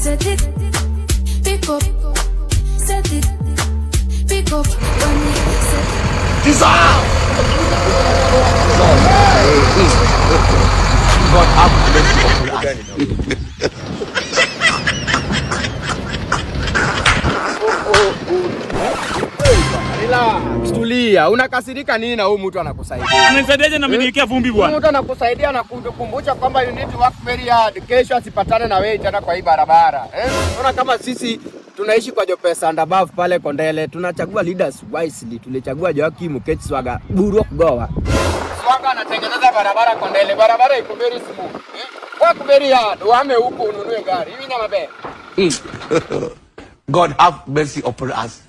Set it, pick up, set it, pick up. When we set it. God have mercy upon us. Relax, tulia. Unakasirika nini na huyu mtu anakusaidia? Ananisaidiaje na ameniwekea vumbi, Huyu bwana? mtu anakusaidia na kukumbusha kwamba you need to work very hard. Kesho asipatane na wewe tena kwa hii barabara. Eh? Unaona kama sisi tunaishi kwa Jopesa and above pale Kondele, tunachagua leaders wisely. Tulichagua Joakim Mukech Swaga, Burwa Kugowa. Swaga anatengeneza barabara Kondele, barabara iko very smooth. Eh? Work very hard, uhame huko ununue gari. Hivi nyama be. God have mercy upon us.